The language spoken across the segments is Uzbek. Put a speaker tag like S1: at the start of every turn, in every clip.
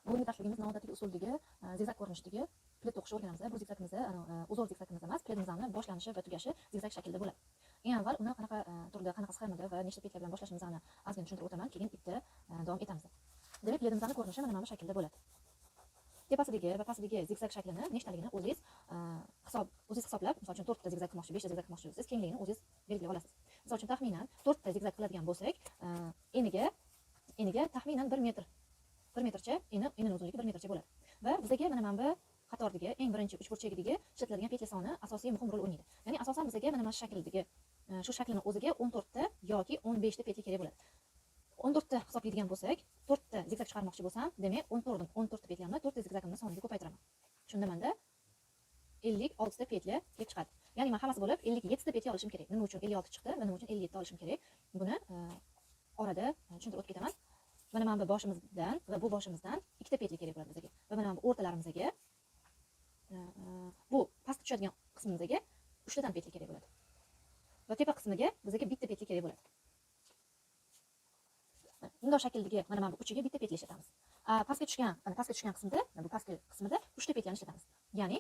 S1: Bugungi darsligimiz noodatiy usuldagi zigzag ko'rinishidagi pled to'qishni o'rganamiz. Bu zigzagimizda uzor zigzagimiz emas, pledimizni boshlanishi va tugashi zigzag shaklida bo'ladi. Eng avval uni qanaqa turda, qanaqa sxemada va nechta petla bilan boshlashimizni ozgina tushuntirib o'taman, keyin ipda davom etamiz. Demak, pledimizni ko'rinishi mana bu shaklda bo'ladi. Tepasidagi va pastidagi zigzag shaklini nechtaligini o'zingiz o'zingiz hisoblab, misol uchun 4 ta zigzag qilmoqchi, 5 ta zigzag qilmoqchi bo'lsangiz, kengligini o'zingiz belgilab olasiz. Misol uchun taxminan 4 ta zigzag qiladigan bo'lsak, eniga taxminan 1 metr, 1 metrcha, enini uzunligi 1 metrcha bo'ladi. Va bizga mana bu qatordagi eng birinchi uchburchagidagi ishlatiladigan petla soni asosiy muhim rol o'ynaydi. Ya'ni asosan bizga mana shu shakldagi, shu shaklini o'ziga 14 ta yoki 15 ta petla kerak bo'ladi. 14 ta hisoblaydigan bo'lsak, 4 ta zigzag chiqarmoqchi bo'lsam, demak 14 ta petlamni 4 ta zigzagimni soniga ko'paytiraman. Shunda menda 56 ta petla kelib chiqadi. Ya'ni men hammasi bo'lib 57 ta petla olishim kerak. Nima uchun 56 chiqdi va nima uchun 57 olishim kerak? Buni orada tushuntirib o'tib ketaman. Mana bu boshimizdan va bu boshimizdan 2 ta petla kerak bo'ladi bizga. Va mana bu o'rtalarimizga, bu pastga tushadigan qismimizga 3 tadan petla kerak bo'ladi. Va tepa qismiga bizga bitta petla kerak bo'ladi. Bunday shakldagi mana bu uchiga bitta petla ishlatamiz. Pastga tushgan, mana pastga tushgan qismida, mana bu pastki qismida 3 ta petlani ishlatamiz. Ya'ni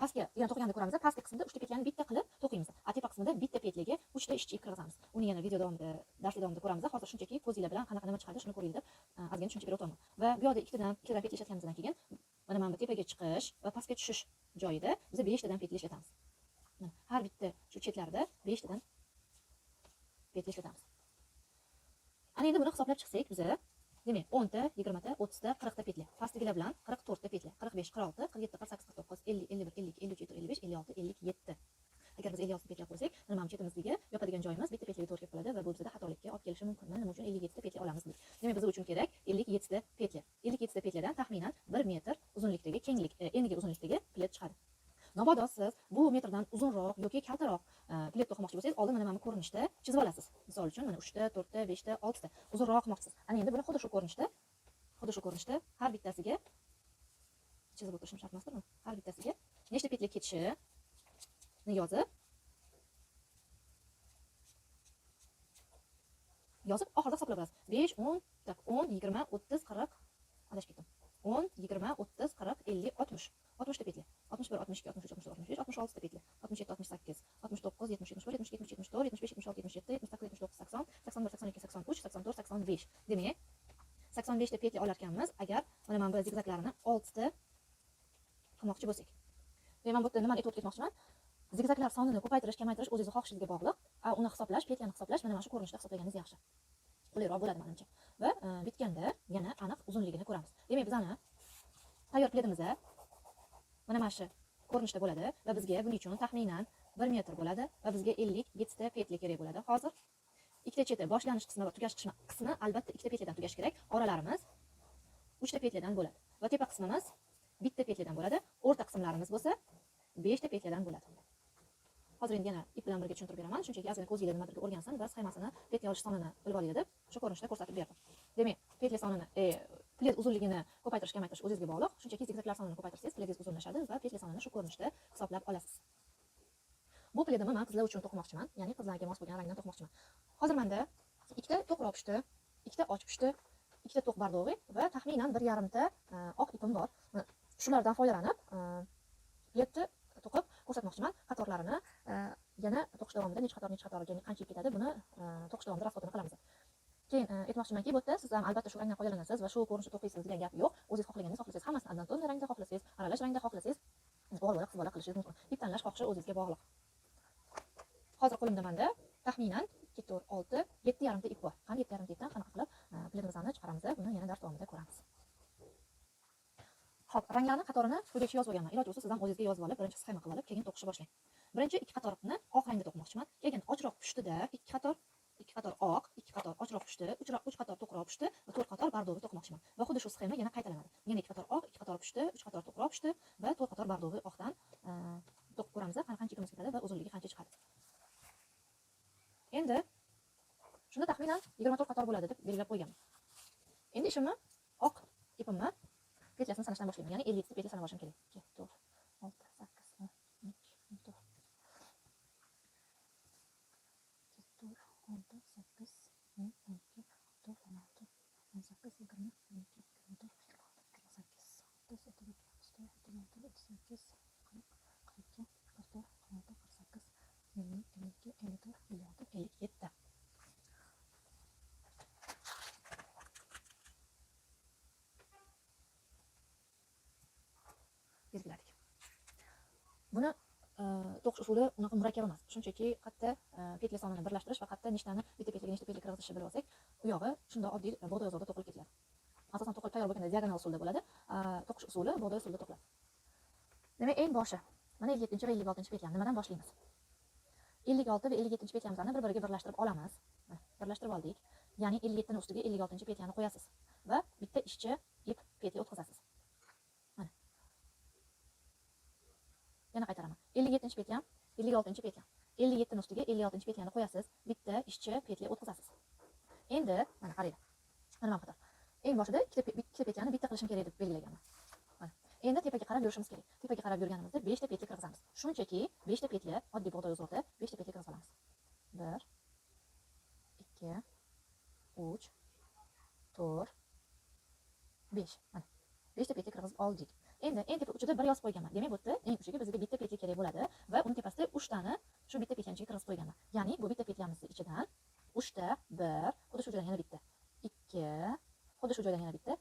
S1: pastga yana to'qiganda ko'ramiz, pastki qismida 3 ta petlani bitta qilib to'qiymiz. Tepa qismida bitta petlaga 3 ta ishchi ip kirgizamiz. Uni yana video davomida, darslik davomida ko'ramiz. Hozir shunchaki ko'zinglar bilan qanaqa nima chiqadi, shuni ko'ringlar deb ozgina tushuncha berib o'taman. Va bu yerda ikkitadan petla ishlatganimizdan keyin mana bu tepaga chiqish va pastga tushish joyida biz 5 tadan petla ishlatamiz. Mana har bitta shu chetlarida 5 tadan petla ishlatamiz. Ana endi buni hisoblab chiqsak biza, demak 10 ta, 20 ta, 30 ta, 40 ta petla. Pastdagilar bilan 44 ta petla, 45, 46, 47, 48, 49, 50, 51, 52, 53, 55, 56, 57. Agar biz 56 petla qo'ysak, mana bu chetimizdagi yopadigan joyimiz bitta petlaga to'g'ri kelib qoladi va bu bizda xatolikka olib kelishi mumkin. Mana nima uchun 57 ta petla olamiz dedik. Demak, biz uchun kerak 57 ta petla. 57 ta petladan taxminan 1 metr uzunlikdagi kenglik, eniga uzunlikdagi pled chiqadi. Mabodo siz bu metrdan uzunroq yoki kaltaroq pled to'qimoqchi bo'lsangiz, oldin mana bu ko'rinishda chizib olasiz. Misol uchun mana 3 ta, 4 ta, 5 ta, 6 ta uzunroq qilmoqchisiz. Ana endi buni xuddi shu ko'rinishda har bittasiga chizib o'tirishim shart emasdirmi? Har bittasiga nechta petla ketishini yozib, oxirida hisoblab olasiz. 5, 10, tak, 10, 20, 30, 40, adashib ketdim. 10, 20, 30, 40, 50, 60. 60 ta petla. 61, 62, 63, 64, 65, 66 ta petla. 67, 68, 69, 70, 71, 72, 74, 75, 76, 77, 78, 79, 80, 81, 82, 83, 84, 85. Demak, 85 ta petla olar ekanmiz, agar mana bu zigzaglarni 6 ta qilmoqchi bo'lsak. Demak, men bu yerda nimani aytib o'tib ketmoqchiman? Zigzaglar sonini ko'paytirish, kamaytirish o'zingizni xohishingizga bog'liq. Uni hisoblash, petlani hisoblash mana shu ko'rinishda hisoblaganingiz yaxshi. Qulayroq bo'ladi menimcha. Va bitganda yana aniq uzunligini ko'ramiz. Demak, bizani tayyor pledimiz mana shu ko'rinishda bo'ladi va bizga buning uchun taxminan 1 metr bo'ladi va bizga 57 ta petla kerak bo'ladi. Hozir ikkita cheti boshlanish qismi va tugash qismi albatta ikkita petladan tugashi kerak. Oralarimiz 3 ta petladan bo'ladi va tepa qismimiz bitta petladan bo'ladi. O'rta qismlarimiz bo'lsa 5 ta petladan bo'ladi. Hozir endi yana ip bilan birga tushuntirib beraman. Shunchaki ozgina ko'zinglar nimadirga o'rgansin va sxemasini, petla olish sonini bilib olinglar deb shu ko'rinishda ko'rsatib berdim. Demak, petla sonini, pled uzunligini ko'paytirish, kamaytirish o'zingizga bog'liq. Shunchaki zigzaglar sonini ko'paytirsangiz, pledingiz uzunlashadi va petla sonini shu ko'rinishda hisoblab olasiz. Bu pledimni men qizlar uchun to'qimoqchiman, ya'ni qizlarga mos bo'lgan rangdan to'qimoqchiman. Hozir menda ikkita to'qroq pushti, ikkita och pushti, ikkita to'q bardog'i va taxminan 1,5 ta oq ipim bor. Shulardan foydalanib, pledni to'qib ko'rsatmoqchiman. Qatorlarini yana to'qish davomida necha qator, necha qatorga qancha ip ketadi, buni to'qish davomida расход ini qilamiz. Keyin aytmoqchimanki, bu yerda siz ham albatta shu rangdan foydalanasiz va shu ko'rinishda to'qiysiz degan gap yo'q. O'zingiz xohlaganingiz xohlasangiz hammasini однотонный rangda xohlasangiz, aralash rangda xohlasangiz, o'g'il bola, qiz bola qilishingiz mumkin. Ip tanlash xohishi o'zingizga bog'liq. Hozir qo'limda menda taxminan 2, 4, 6, 7,5 ta ip bor. Qani 7,5 ta ipdan qanaqa qilib pledimizni chiqaramiz, buni yana dars davomida ko'ramiz. Xo'p, ranglarni qatorini quyidagicha yozib olganman. Iloji bo'lsa siz ham o'zingizga yozib olib, birinchi sxema qilib olib, keyin to'qishni boshlang. Birinchi 2 qatorni oq rangda to'qimoqchiman. Keyin ochroq pushtida 2 qator, 2 qator oq, 2 qator ochroq pushti, 3 qator to'qroq pushti va 4 qator bardog'i to'qimoqchiman. Va xuddi shu sxema yana qaytalanadi. Yana 2 qator oq, 2 qator pushti, 3 qator to'qroq pushti va 4 qator bardog'i oqdan to'qib ko'ramiz, qani qancha ipimiz ketadi va uzunligi qancha chiqadi. Endi shunda taxminan 24 qator bo'ladi deb belgilab qo'yganman. Endi ishimni oq ipimni petlasini sanashdan boshlayman. Ya'ni 57 ta petla sanab olishim kerak. 2, 4, 6, 8, 10, 12, 14. 2, 4, 6, 8, 10, 12, 14, 16, 18, 20, 22, 24, 26, Belgiladik. Buni to'qish usuli unaqa murakkab emas. Shunchaki qayerda petli sonini birlashtirish va qayerda nechtani bitta petliga nechta petli kirgizishni bilib olsak, u yog'i shundoq oddiy bug'doy usulida to'qilib ketiladi. Asosan to'qilib tayyor bo'lganda diagonal usulda bo'ladi. To'qish usuli bug'doy usulida to'qiladi. Demak, eng boshi mana 57 va 56 petlyani nimadan boshlaymiz? 56 va 57 petlyamizni bir-biriga birlashtirib olamiz. Mana, birlashtirib oldik. Ya'ni 57 ni ustiga 56 petlyani qo'yasiz va bitta ishchi ip petli o'tkazasiz. Mana. Yana qaytaraman. 57 petlyam, 56 petlyam. 57 ni ustiga 56 petlyani qo'yasiz, bitta ishchi petli o'tkazasiz. Endi mana qaranglar. Mana bu qator. Eng boshida ikkita petlyani bitta qilishim kerak deb belgilaganman. Mana. Endi tepaga qarab yurishimiz kerak. Tepaga qarab yurganimizda 5 ta petli kirgizamiz. Shunchaki 5 ta petli oddiy bug'doy uzorda 5 ta petli kirgizib olamiz. 1 2 3 4 5. Mana. 5 ta petli kirgizib oldik. Endi eng tepa uchida bir yozib qo'yganman. Demak, bu yerda eng uchiga bizga bitta petli kerak bo'ladi va uni tepasida 3 tani shu bitta petlyani ichiga kirgizib qo'yganman. Ya'ni bu bitta petlyamizni ichidan 3 ta 1, xuddi shu joydan yana bitta 2, xuddi shu joydan yana bitta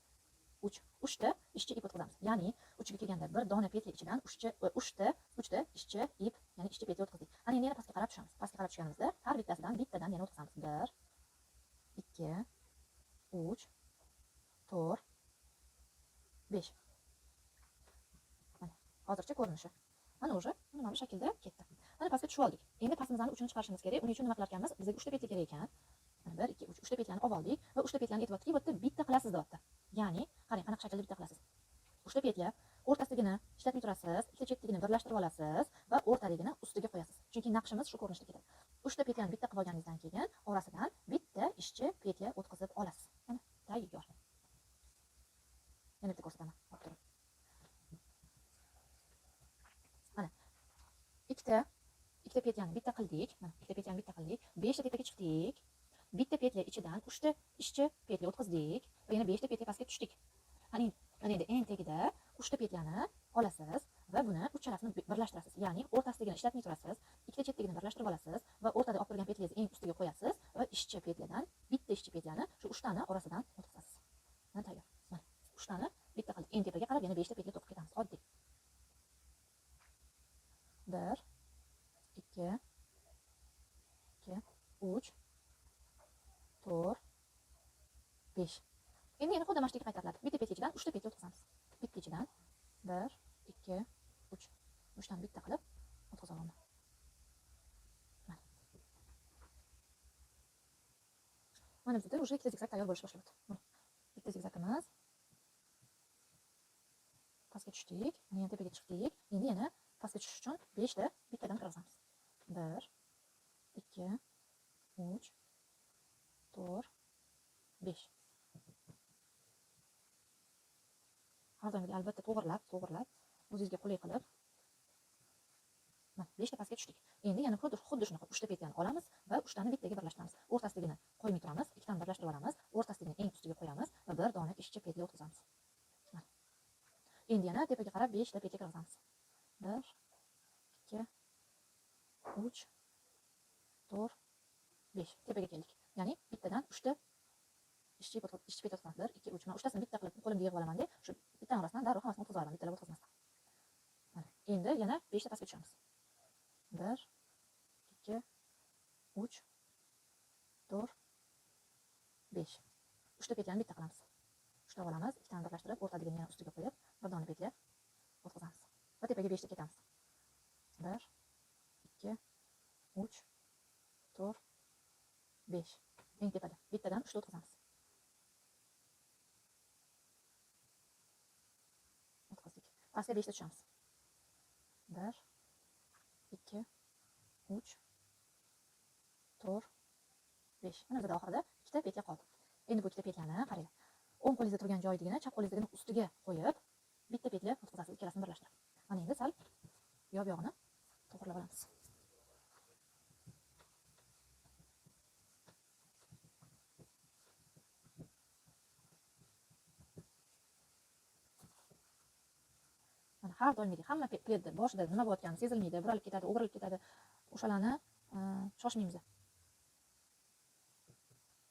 S1: 3, 3 ta ishchi ip o'tkazamiz. Ya'ni uchiga kelganda bir dona petli ichidan 3 ta ishchi ip, ya'ni ishchi petli o'tkazdik. Ana endi yana pastga qarab tushamiz. Pastga qarab tushganimizda har bittasidan bittadan yana o'tkazamiz. 1 2 3 4 5. Mana hozircha ko'rinishi. Mana уже mana bu shaklda ketdi. Mana pastga tushib oldik. Endi pastimizni uchini chiqarishimiz kerak. Uning uchun nima qilar ekanmiz? Bizga 3 ta petli kerak ekan. Mana 1 2 3, 3 ta petlyani olib oldik va 3 ta petlyani aytyaptiki, bu yerda bitta qilasiz deyapti. Ya'ni qarang, qanaqa shaklda bitta qilasiz. 3 ta petli o'rtasidagini ishlatmay turasiz, ikkita chetligini birlashtirib olasiz va o'rtaligini ustiga qo'yasiz. Chunki naqshimiz shu ko'rinishda ketadi. 3 ta petlyani bitta qilib olganingizdan keyin orasidan bitta ishchi petli o'tkazib olasiz. Mana tayyor. Yana bitta ko'rsataman. Olib turib. Mana ikkita petlyani bitta qildik. Mana ikkita petlyani bitta qildik. 5 ta tepaga chiqdik. Bitta petli ichidan 3 ta ishchi petli o'tkazdik va yana 5 ta petli pastga tushdik. Ana endi eng tagida 3 ta petlyani olasiz va buni uchalasini birlashtirasiz. Ya'ni o'rtasidagini ishlatmay turasiz, ikkita chetligini birlashtirib olasiz va o'rtada olib turgan petlingizni eng ustiga qo'yasiz va ishchi petlidan bitta ishchi petlyani shu 3 tani orasidan o'tkazasiz. Mana tayyor. Mana 3 tani bitta qildik. Eng tepaga qarab yana 5 ta petli to'qib ketamiz. Oddiy. 1 2 2 3 4 5. Endi yana xuddi mana shu yerga qaytariladi. Bitta petli ichidan 3 ta petli o'tkazamiz. Bitta ichidan 1 2 3. 3 tani bitta qilib o'tkazib olaman. Mana. Mana bizda уже ikkita zigzag tayyor bo'lish boshladi. Mana bitta zigzagimiz. Pastga tushdik, mana yana tepaga chiqdik. Endi yana pastga tushish uchun 5 ta bittadan kirgizamiz. 1 2 3 4 5. Har doimgidek albatta to'g'irlab, o'zingizga qulay qilib. Mana 5 ta pastga tushdik. Endi yana xuddi shunaqa 3 ta petlyani olamiz va 3 tani bittaga birlashtiramiz. O'rtasidagini qo'ymay turamiz, ikkitani birlashtirib olamiz, o'rtasidagini eng ustiga qo'yamiz va bir dona ishchi petli o'tkazamiz. Mana. Endi yana tepaga qarab 5 ta petli kirgizamiz. 1 2 3 4 5. Tepaga keldik. Ya'ni bittadan 3 ta ishchi petli o'tkazamiz. 1 2 3. Mana 3 tasini bitta qilib qo'limga yig'ib olaman deb, shu bittaning orasidan darrov hammasini o'tkazib olaman, bittalab o'tkazmasdan. Mana. Endi yana 5 ta pastga tushamiz. 1 2 3 4 5. 3 ta petlyani bitta qilamiz. 3 ta olamiz, ikkitani birlashtirib, o'rtadigini yana ustiga qo'yib, bir dona petli o'tkazamiz. Va tepaga 5 ta ketamiz. 1 2 3 4 5. Eng tepada bittadan 3 ta o'tkazamiz. O'tkazdik. Pastga 5 ta tushamiz. 1 2 3 4 5. Mana bizda oxirida ikkita petla qoldi. Endi bu ikkita petlyani qaranglar. O'ng qo'lingizda turgan joyidagini chap qo'lingizdagini ustiga qo'yib, bitta petla o'tkazasiz, ikkalasini birlashtirib. Mana endi sal yob-yog'ini to'g'rilab olamiz. Mana har doimgidek hamma pledni boshida nima bo'layotgani sezilmaydi, buralib ketadi, o'girilib ketadi. O'shalarni shoshmaymiz.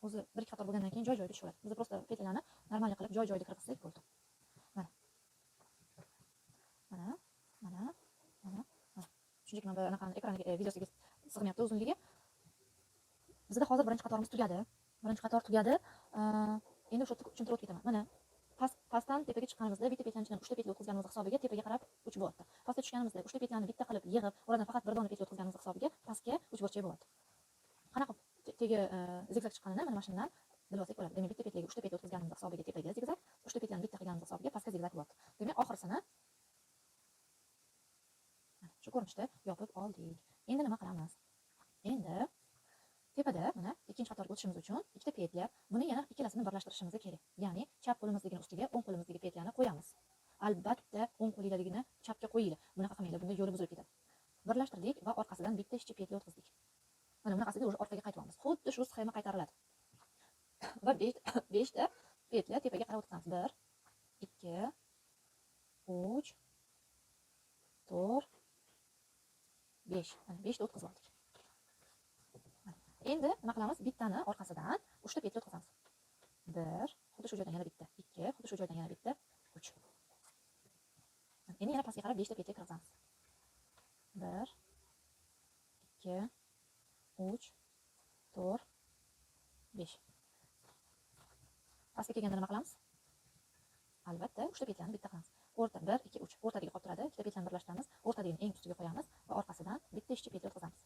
S1: O'zi bir ikki qator bo'lgandan keyin joy-joyiga tushib oladi. Biz просто petlarni normal qilib joy-joyiga kirgizsak bo'ldi. Mana. Mana. Chunki mana bu anaqani ekraniga, videosiga sig'mayapti uzunligi. Bizda hozir birinchi qatorimiz tugadi. Birinchi qator tugadi. Endi o'sha tushuntirib o'tib ketaman. Mana pastdan tepaga chiqqanimizda bitta petlyani ichidan 3 ta petli o'tkazganimiz hisobiga tepaga qarab 3 bo'lyapti. Pastga tushganimizda 3 ta petlyani bitta qilib yig'ib, oradan faqat bir dona petli o'tkazganimiz hisobiga pastga 3 burchak bo'lyapti. Qanaqa tegi zigzag chiqqanini mana shundan bilib olsak bo'ladi. Demak, bitta petliga 3 ta petli o'tkazganimiz hisobiga tepaga zigzag, 3 ta petlyani bitta qilganimiz hisobiga pastga zigzag bo'lyapti. Demak, oxirisini shu ko'rinishda yopib oldik. Endi nima qilamiz? Endi tepada mana ikkinchi qatorga o'tishimiz uchun ikkita petля, buni yana ikkalasini birlashtirishimiz kerak. Ya'ni chap qo'limizdigini ustiga o'ng qo'limizdagi petlyani qo'yamiz. Albatta o'ng qo'lingizdaligini chapga qo'yinglar. Bunaqa qilmanglar, bunda yo'li buzilib ketadi. Birlashtirdik va orqasidan bitta ishchi petля o'tkazdik. Mana bunaqasiga уже orqaga qaytyapmiz. Xuddi shu sxema qaytariladi. Va 5 ta petля tepaga qarab o'tkazamiz. 1 2 3 4 5. Mana 5 ta o'tkazib oldik. Endi nima qilamiz? Bittani orqasidan 3 ta petli o'tkazamiz. 1, xuddi shu joydan yana bitta, 2, xuddi shu joydan yana bitta, 3. Endi yana pastga qarab 5 ta petli kirgizamiz. 1 2 3 4 5. Pastga kelganda nima qilamiz? Albatta, 3 ta petlyani bitta qilamiz. O'rta 1 2 3 o'rtadagi qolib turadi. Ikkita petlyani birlashtiramiz. O'rtadagini eng ustiga qo'yamiz va orqasidan bitta ishchi petli o'tkazamiz.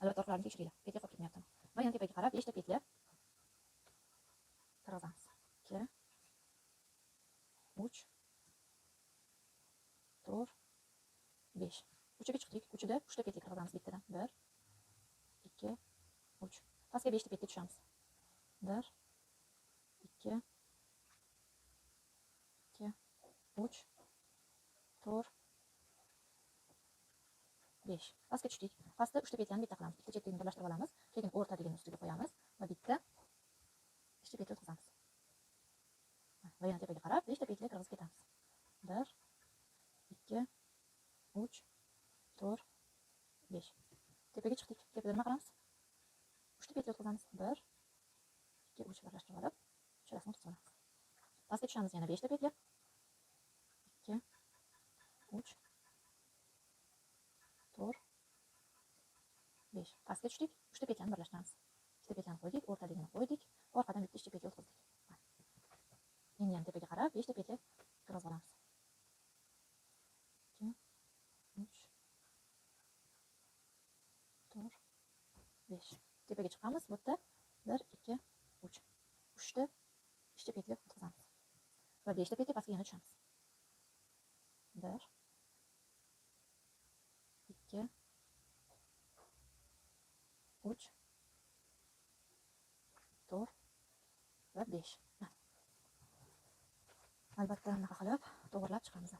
S1: Albatta orqalarini tekshiringlar. Petli qolib ketmayaptimi? Va yana tepaga qarab 5 ta petli kirgizamiz. 2 3 4 5. Uchiga chiqdik. Uchida 3 ta petli kirgizamiz bittadan. 1 2 3. Pastga 5 ta petli tushamiz. 1 2 2 3 4 5. Pastga tushdik. Pastda 3 ta petlyani bitta qilamiz. Ikkita chetligini birlashtirib olamiz. Keyin o'rtadagini ustiga qo'yamiz va bitta ishchi petli o'tkazamiz. Va yana tepaga qarab 5 ta petli kirgizib ketamiz. 1 2 3 4 5. Tepaga chiqdik. Tepada nima qilamiz? 3 ta petli o'tkazamiz. 1 2 3 birlashtirib olib, uchalasini o'tkazib olamiz. Pastga tushamiz yana 5 ta petli. 2 3 4 5. Pastga tushdik. 3 ta petlyani birlashtiramiz. Ikkita petlyani qo'ydik, o'rtadagini qo'ydik, orqadan bitta ishchi petli o'tkazdik. Endi ham tepaga qarab 5 ta petli kirgizib olamiz. 2 3 4 5. Tepaga chiqamiz. Bu yerda 1 2 3. 3 ta ishchi petli o'tkazamiz. Va 5 ta petli pastga yana tushamiz. 1 2 3 4 va 5. Albatta bunaqa qilib to'g'rilab chiqamiz.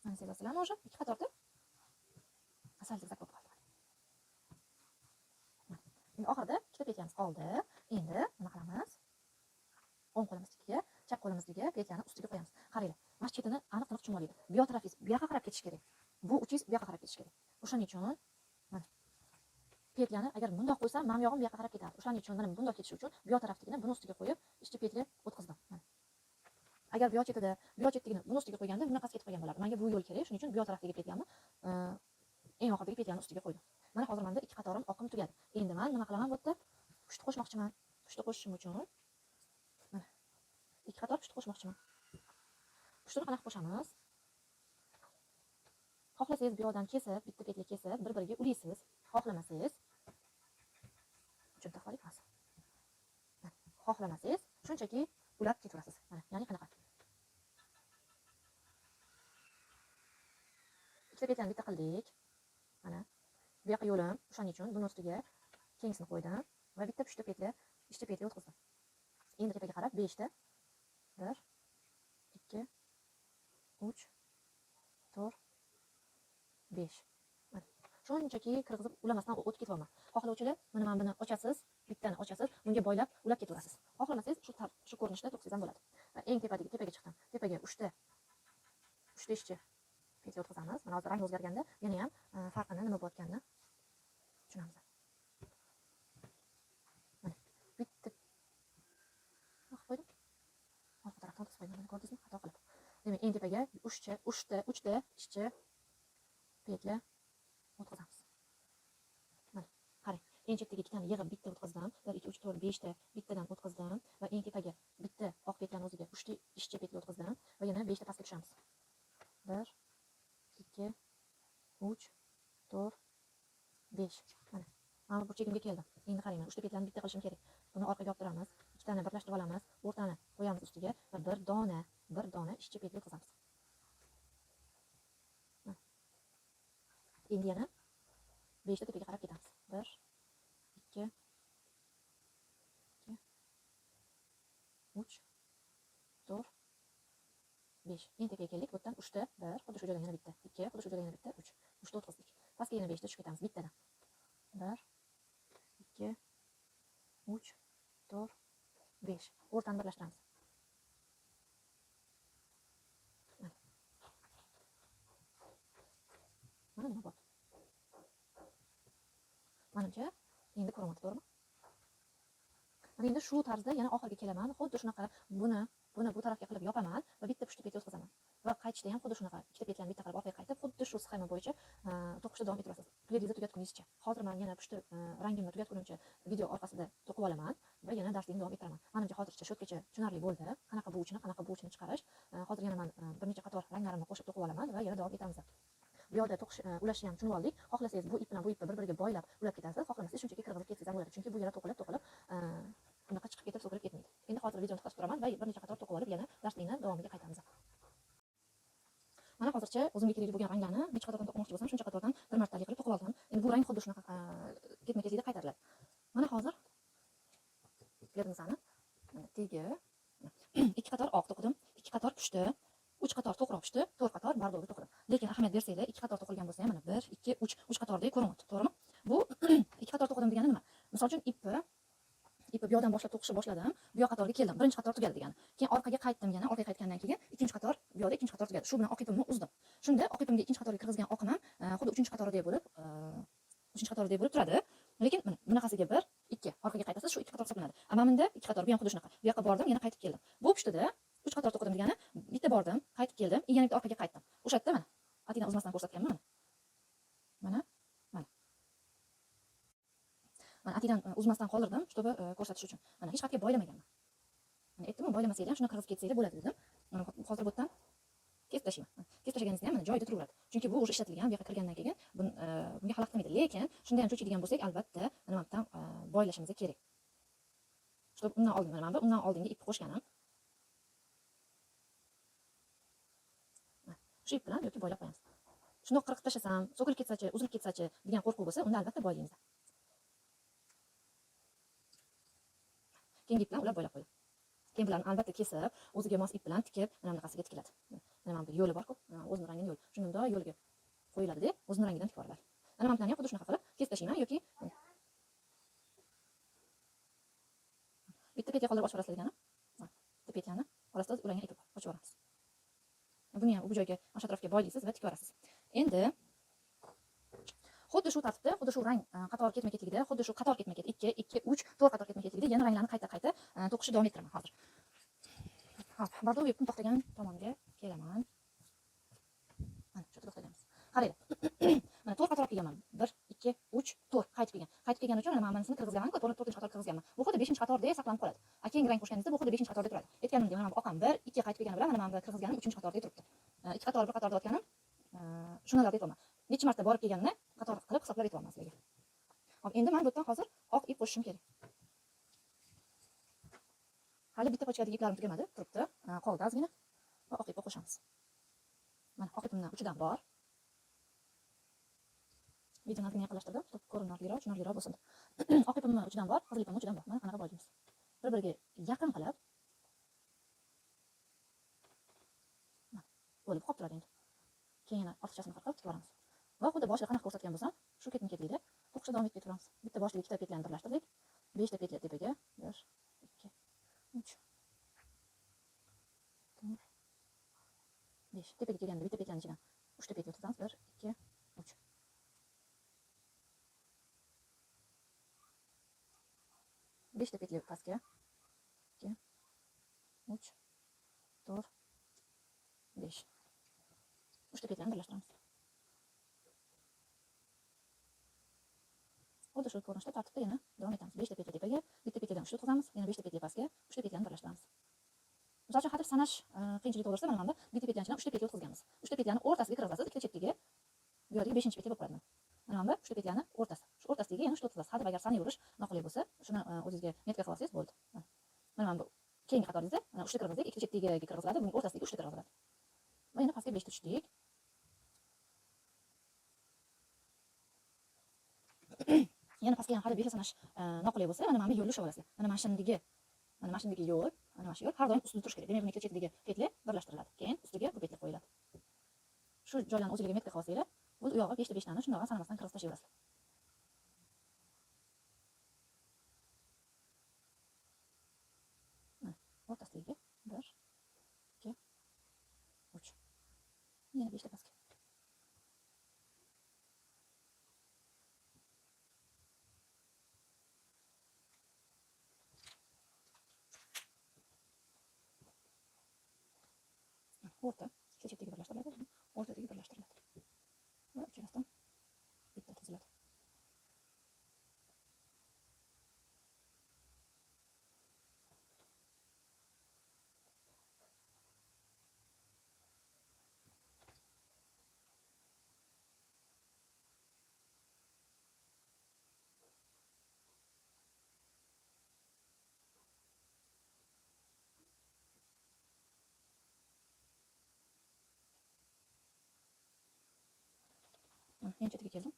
S1: Mana sezasizlarmi уже ikki qatorda asal zigzag bo'lib qoldi. Endi oxirida ikkita petlyamiz qoldi. Endi nima qilamiz? O'ng qo'limiznikiga, chap qo'limiznikiga petlyani ustiga qo'yamiz. Qaranglar, mana shu chetini aniq-aniq tushunib olinglar. Bu yoq tarafingiz bu yoqqa qarab ketish kerak. Bu uchingiz bu yoqqa qarab ketish kerak. O'shaning uchun mana petlyani agar bundoq qo'ysam, mana bu yog'im bu yoqqa qarab ketadi. O'shaning uchun mana bundoq ketishi uchun bu yoq tarafdagini buni ustiga qo'yib, ishchi petli o'tkazdim. Mana. Agar bu yoq chetida, bu yoq chetdagini buni ustiga qo'yganda bunaqasi ketib qolgan bo'lardi. Menga bu yo'l kerak, shuning uchun bu yoq tarafdagi petlyani eng oxiridagi petlyani ustiga qo'ydim. Mana hozir menda ikki qatorim oqim tugadi. Endi men nima qilaman bu yerda? Pushti qo'shmoqchiman. Pushti qo'shishim uchun mana ikki qator pushti qo'shmoqchiman. Pushtini qanaqa qo'shamiz? Xohlasangiz bu yoqdan kesib, bitta petli kesib, bir-biriga ulaysiz. Xohlamasangiz uchun taxtalik emas. Xohlamasangiz shunchaki ulab ketaverasiz. Mana, ya'ni qanaqa? Ikkita petlyani bitta qildik. Mana bu yoqqa yo'lim, o'shaning uchun buni ustiga keyingisini qo'ydim va bitta pushti petli, ishchi petli o'tkazdim. Endi tepaga qarab 5 ta 1 2 3 4 5. Mana shunchaki kirgizib ulamasdan o'tib ketyapman. Xohlovchilar mana buni ochasiz, bittani ochasiz, bunga boylab ulab ketaverasiz. Xohlamasangiz shu ko'rinishda to'qsangiz ham bo'ladi. Va eng tepadagi tepaga chiqdim. Tepaga 3 ta ishchi petli o'tkazamiz. Mana hozir rang o'zgarganda yana ham farqini nima bo'layotganini tushunamiz. Mana bitta qo'ydim. Orqa tarafdan o'tkazib Voy, mana ko'rdingizmi? Xato qilib. Demak, eng tepaga 3ta ishchi petla o'tkazamiz. Mana, qarang. Eng chetdagi ikkitani yig'ib bitta o'tkazdim. 1 2 3 4 5 ta bittadan o'tkazdim va eng tepaga bitta oq petlani o'ziga 3 ta ishchi petla o'tkazdim va yana 5 ta pastga tushamiz. 1 2 3 4 5. Mana. Mana burchagimga keldim. Endi qarang, 3 ta petlarni bitta qilishim kerak. Buni orqaga olib turamiz, ikkitani birlashtirib olamiz, o'rtani qo'yamiz ustiga va bir dona ishchi petla o'tkazamiz. Endi yana 5 ta tepaga qarab ketamiz. 1 2 2 3 4 5. Endi tepaga keldik. Bu yerdan 3 ta 1, xuddi shu joydan yana bitta, 2, xuddi shu joydan yana bitta, 3. 3 ta o'tkazdik. Pastga yana 5 ta tushib ketamiz bittadan. 1 2 3 4 5. O'rtani birlashtiramiz. Mana nima bor? Manimcha endi ko'ryapti, to'g'rimi? Mana endi shu tarzda yana oxiriga kelaman. Xuddi shunaqa buni bu tarafga qilib yopaman va bitta pushti petla o'tkazaman. Va qaytishda ham xuddi shunaqa ikkita petlarni bitta qilib orqaga qaytib, xuddi shu sxema bo'yicha to'qishda davom ettirasiz. Pledingizni tugatguningizcha. Hozir men yana pushti rangimni tugatgunimcha video orqasida to'qib olaman va yana darslikni davom ettiraman. Menimcha hozircha shu yergacha tushunarli bo'ldi. Qanaqa bu uchini, qanaqa bu uchini chiqarish. Hozir yana men bir necha qator ranglarimni qo'shib to'qib olaman va yana davom etamiz. Bu yerda to'qish ulashni ham tushunib oldik. Xohlasangiz bu ip bilan bu ipni bir-biriga boylab ulab ketasiz, xohlamasangiz shunchaki kirgizib ketsangiz ham bo'ladi. Chunki bu yana to'qilib, bunaqa chiqib ketib, so'kilib ketmaydi. Endi hozir videoni to'xtatib turaman va bir necha qator to'qib olib yana darslikni davomiga qaytamiz. Mana hozircha o'zimga kerakli bo'lgan ranglarni necha qatordan to'qimoqchi bo'lsam, shuncha qatordan bir martalik qilib to'qib oldim. Endi bu rang xuddi shunaqa ketma-ketlikda qaytariladi. Mana hozir pledimizni mana tegi 2 qator oq to'qidim, 2 qator pushti, 3 qator to'qroq pushti, 4 qator bordovi to'qidim. Lekin ahamiyat bersanglar, 2 qator to'qilgan bo'lsa ham mana 1 2 3 3 qatordek ko'rinyapti, to'g'rimi? Bu 2 qator to'qidim degani nima? Misol uchun ipni bu yoqdan boshlab to'qishni boshladim, bu yoq qatorga keldim. Birinchi qator tugadi degani. Keyin orqaga qaytdim yana, orqaga qaytgandan keyin ikkinchi qator, bu yoqda ikkinchi qator tugadi. Shu bilan oq ipimni uzdim. Shunda oq ipimga ikkinchi qatorga kirgizgan oqim ham xuddi uchinchi qatoridek bo'lib, uchinchi qatoridek bo'lib turadi. Lekin mana bunaqasiga 1, 2 orqaga qaytasiz, shu 2 qator hisoblanadi. Ammo bunda 2 qator, bu ham xuddi shunaqa. Bu yoqqa bordim, yana qaytib keldim. Bu pushtida 3 qator to'qidim degani, bitta bordim, qaytib keldim, yana bitta orqaga qaytdim. O'sha yerda mana atidan uzmasdan ko'rsatganman. Mana. Mana. Mana atidan uzmasdan qoldirdim, чтобы ko'rsatish uchun. Mana hech qayerga boylamaganman. Mana aytdim-ku, boylamasanglar ham shuni kirgizib ketsanglar bo'ladi dedim. Mana hozir bu yerdan kesib tashlayman. Kesib tashlaganingizda ham mana joyida turaveradi. Chunki bu o'sha ishlatilgan, bu yoqqa kirgandan keyin bunga xalaqit qilmaydi. Lekin shunda ham cho'chiydigan bo'lsak, albatta mana bu yerdan boylashimiz kerak. Чтобы undan oldin mana bu undan oldingi ipni qo'shganim. Shu ip bilan yoki boylab qo'yamiz. Shundoq qirqib tashlasam, so'kilib ketsachi, uzilib ketsachi degan qo'rquv bo'lsa, unda albatta boylaymiz. Keyingi ip bilan ular boylab qo'yadi. Keyin bularni albatta kesib, o'ziga mos ip bilan tikib, mana bunaqasiga tikiladi. Mana bu yo'li bor-ku, mana o'zini rangini yo'l. Shuni bunday yo'liga qo'yiladi-da, o'zini rangidan tikib yuboriladi. Mana bu bilan ham xuddi shunaqa qilib kesib tashlayman yoki bitta petya qoldirib ochib yuborasizlar degani. Bitta petyani orasida ulangan ip bor, ochib yuboramiz. Buni ham bu joyga, o'sha atrofga boylaysiz va tikib yuborasiz. Endi xuddi shu tartibda, xuddi shu rang qator ketma-ketligida, xuddi shu qator ketma-ket 2, 2, 3, 4 qator ketma-ketligida yana ranglarni qayta-qayta to'qishni davom ettiraman hozir. Hop, bordoviy ipni to'xtagan tomonga kelaman. Mana shu yerda to'xtaganmiz. Qaranglar. Mana 4 qator kelganman. 1, 2, 3, 4 qaytib kelgan. Qaytib kelgani uchun mana manisini kirgizganman-ku, 4-qator kirgizganman. Bu xuddi 5-qatorda saqlanib qoladi. A keyingi rang qo'shganingizda bu xuddi 5-qatorda turadi. Aytganimdek, mana bu oqam 1, 2 qaytib kelgani bilan mana bu kirgizganim 3-qatorda turibdi. 2 qator, 1 qatorda otganim, shuni nazarda tutyapman. Necha marta borib kelganini qator qilib hisoblab aytyapman sizlarga. Hop, endi men bu yerdan hozir oq ip qo'shishim kerak. Hali bitta pochkadagi iplarim tugamadi, turibdi. Qoldi ozgina. Va oq ipni qo'shamiz. Mana oq ipimdan uchidan bor. Videoni ozgina yaqinlashtirdim, чтобы ko'rinarliroq, tushunarliroq bo'lsin. Oq ipimni uchidan bor, qizil ipimni uchidan bor. Mana qanaqa boylaymiz. Bir-biriga yaqin qilib bo'lib qolib turadi endi. Keyin yana ortiqchasini qirqib tikib yuboramiz. Va xuddi boshida qanaqa ko'rsatgan bo'lsam, shu ketma-ketlikda to'qishda davom etib ketaveramiz. Bitta boshidagi ikkita petlarni birlashtirdik. 5 ta petla tepaga. 1, 2, 3, 4, 5. Tepaga kelganda bitta petlarning ichidan 3 ta petla o'tkazamiz. 1, 2, 3. 5 ta petla pastga. 2, 3, 4, 5. 3 ta petlyani birlashtiramiz. Xuddi shu ko'rinishda tartibda yana davom etamiz. 5 ta petli tepaga, bitta petlidan 3 ta o'tkazamiz, yana 5 ta petli pastga, 3 ta petlyani birlashtiramiz. Misol uchun, hadeb sanash qiyinchilik tug'dirsa, mana bunda bitta petlyani ichidan 3 ta petli o'tkazganmiz. 3 ta petlyani o'rtasiga kirgizasiz, ikkita chetkiga. Bu yerdagi 5-petli bo'lib qoladi. Mana bunda 3 ta petlyani o'rtasi. Shu o'rtasiga yana 3 ta o'tkazasiz. Hadeb agar sanayverish noqulay bo'lsa, shuni o'zingizga metka qilib olsangiz bo'ldi. Mana bu keyingi qatoringizda mana 3 ta kirgizdik, ikkita chetkiga kirgiziladi, buning o'rtasiga 3 ta kirgiziladi. Va yana pastga 5 ta tushdik. Yana pastga ham hali 5 ta sanash noqulay bo'lsa, mana bu yo'lni ushlab olasizlar. Mana mana shundagi yo'l, mana shu yo'l har doim ustida turishi kerak. Demak, buning ikkita chetidagi petli birlashtiriladi. Keyin ustiga bu petli qo'yiladi. Shu joylarni o'zingizga metka qilib olsanglar, bu u yog'i 5 ta 5 tani shundoq sanamasdan kirgizib tashlayverasizlar. Mana o'rtasidagi 1, 2, 3. Yana 5 ta pastga. O'rta, ikkita chetdagi birlashtiriladi, o'rtadagi birlashtiriladi. Va uchalasidan bitta o'tkaziladi. Yana chetiga keldim.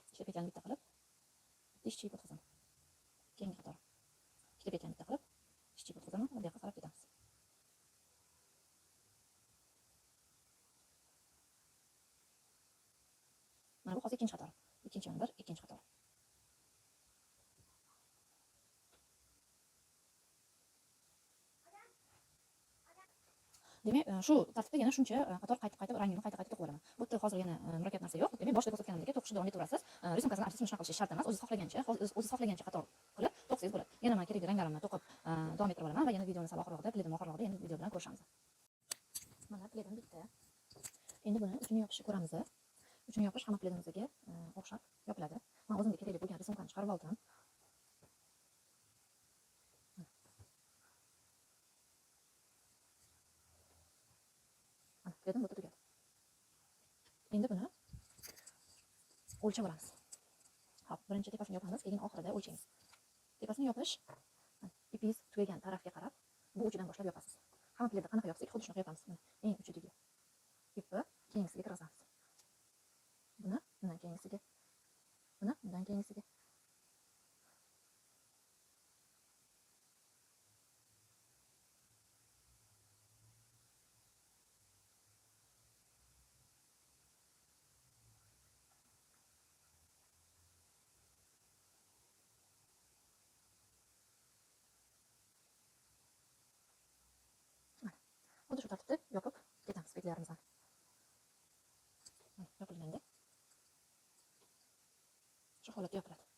S1: Ikkita petlyani bitta qilib, bitta ishchi ip o'tkazaman. Keyingi qator. Ikkita petlyani bitta qilib, ishchi ip o'tkazaman va bu yoqqa qarab ketamiz. Mana bu hozir ikkinchi qator. Ikkinchi mana bir, ikkinchi qator. Demak, shu tartibda yana shuncha qator qaytib-qaytib rangini qayta-qayta to'qib olaman. Bu yerda hozir yana murakkab narsa yo'q. Demak, boshida ko'rsatganimdek to'qishni davom etaverasiz. Risunkasini archasiz shunaqa qilish shart emas. O'zingiz xohlagancha, o'zingiz xohlagancha qator qilib to'qsangiz bo'ladi. Yana men kerakli ranglarimni to'qib davom ettirib olaman va yana videoni sal oxirroqda, pledim oxirroqda yana video bilan ko'rishamiz. Mana pledim bitta. Endi buni uchini yopishni ko'ramiz. Uchini yopish hamma pledimizga o'xshab yopiladi. Men o'zimga kerakli bo'lgan risunkani chiqarib oldim. Dedim, bu tugadi. Endi buni o'lchab olamiz. Xo'p, birinchi tepasini yopamiz, keyin oxirida o'lchaymiz. Tepasini yopish, ipingiz tugagan tarafga qarab, bu uchidan boshlab yopasiz. Hamma pledda qanaqa yopsak, xuddi shunaqa yopamiz. Mana eng uchidagi ipni keyingisiga kirgizamiz. Buni undan keyingisiga, buni undan keyingisiga. Xuddi shu tartibda yopib ketamiz petlarimizni. Yopilganda shu holatda yopiladi.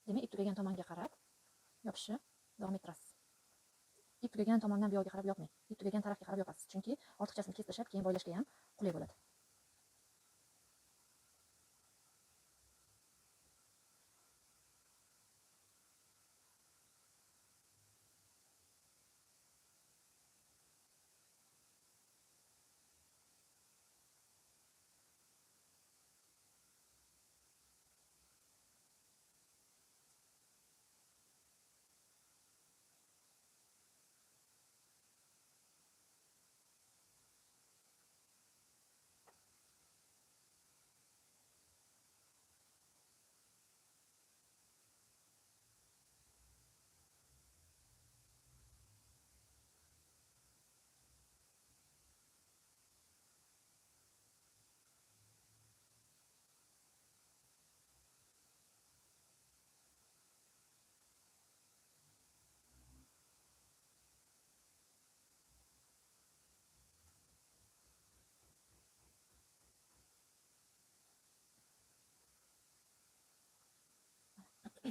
S1: Demak, ip tugagan tomonga qarab yopishni davom ettirasiz. Ip tugagan tomondan bu yoqqa qarab yopmang. Ip tugagan tarafga qarab yopasiz. Chunki ortiqchasini kesib tashlab, keyin boylashga ham qulay bo'ladi.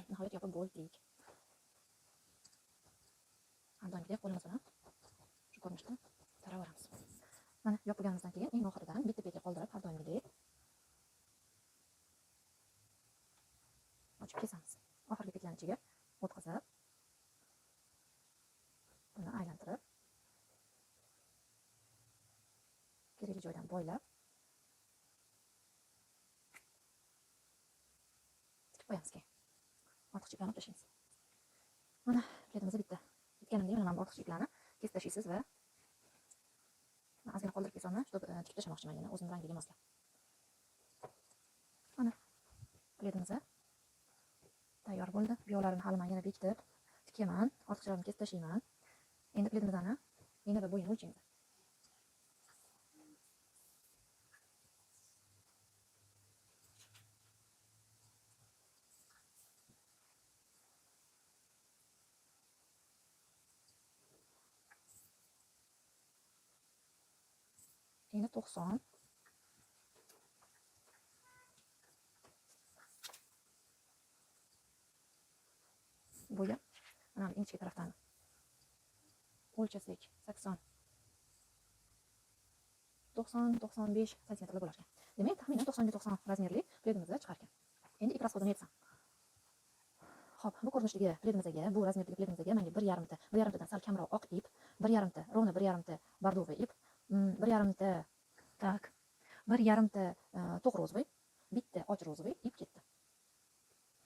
S1: Nihoyat yopib bo'ldik. Har doimgidek qo'limiz bilan shu ko'rinishda Mana yopganimizdan keyin eng oxiridan bitta petli qoldirib har doimgidek ochib kesamiz. Oxirgi petlarni ichiga o'tkazib, buni aylantirib, kerakli joydan boylab tikib qo'yamiz keyin. Ortiqcha iplarni olib tashlaymiz. Mana pledimiz bitta. Bitganimda mana bu ortiqcha iplarni kesib tashlaysiz va men ozgina qoldirib kesaman, чтобы tikib tashlamoqchiman yana o'zim rangiga moslab. Mana pledimiz tayyor bo'ldi. Bu yoqlarini hali men yana bekitib tikaman, ortiqchalarini kesib tashlayman. Endi pledimizni eni va bo'yini o'lchaymiz. Eni 90. Bo'yi mana bu ingichka tarafdan o'lchasak 80, 90, 95 santimetrlar bo'lar ekan. Demak, taxminan 90 ga 90 razmerli pledimizni chiqar ekan. Endi ip rasxodini aytsam. Xo'p, bu ko'rinishdagi pledimizga, bu razmerdagi pledimizga menga bir yarimta, bir yarimtadan sal kamroq oq ip, bir yarimta, ровно bir yarimta bordoviy ip, bir yarimta, tak, bir yarimta to'q rozovый, bitta och rozovый ip ketdi.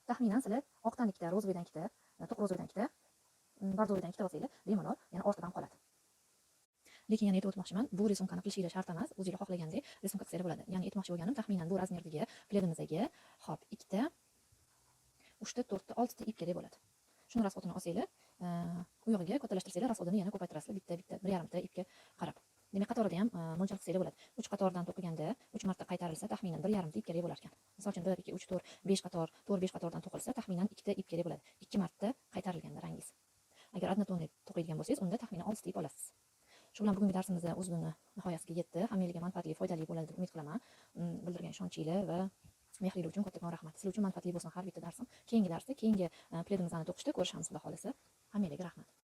S1: Taxminan sizlar oqdan ikkita, rozoviydan ikkita, to'q rozoviydan ikkita, bordoviydan ikkita olsanglar, bemalol yana ortib ham qoladi. Lekin yana aytib o'tmoqchiman, bu risunkani qilishinglar shart emas, o'zinglar xohlagandek risunka qilsanglar bo'ladi. Ya'ni aytmoqchi bo'lganim, taxminan bu razmerdagi pledimizga, xo'p, ikkita, uchta, to'rtta, oltita ip kerak bo'ladi. Shuni rasxodini olsanglar, u yog'iga kattalashtirsanglar, rasxodini yana ko'paytirasizlar, bitta, bitta, bir yarimta ipga qarab. Demak, qatorida ham mo'ljal qilsanglar bo'ladi. 3 qatordan to'qiganda 3 marta qaytarilsa, taxminan bir yarimta ip kerak bo'lar ekan. Misol uchun 1, 2, 3, 4, 5 qator, 4, 5 qatordan to'qilsa, taxminan ikkita ip kerak bo'ladi. 2 marta qaytarilganda rangingiz. Agar однотонный to'qiydigan bo'lsangiz, unda taxminan 6 ta ip olasiz. Shu bilan bugungi darsimiz o'zini nihoyasiga yetdi. Hammangizga manfaatli, foydali bo'ladi deb umid qilaman. Bildirgan ishonchinglar va mehringlar uchun kattakon rahmat. Sizlar uchun manfaatli bo'lsin har bitta darsim. Keyingi darsda, keyingi pledimizni to'qishda ko'rishamiz, xudo xolasa. Hammangizga rahmat.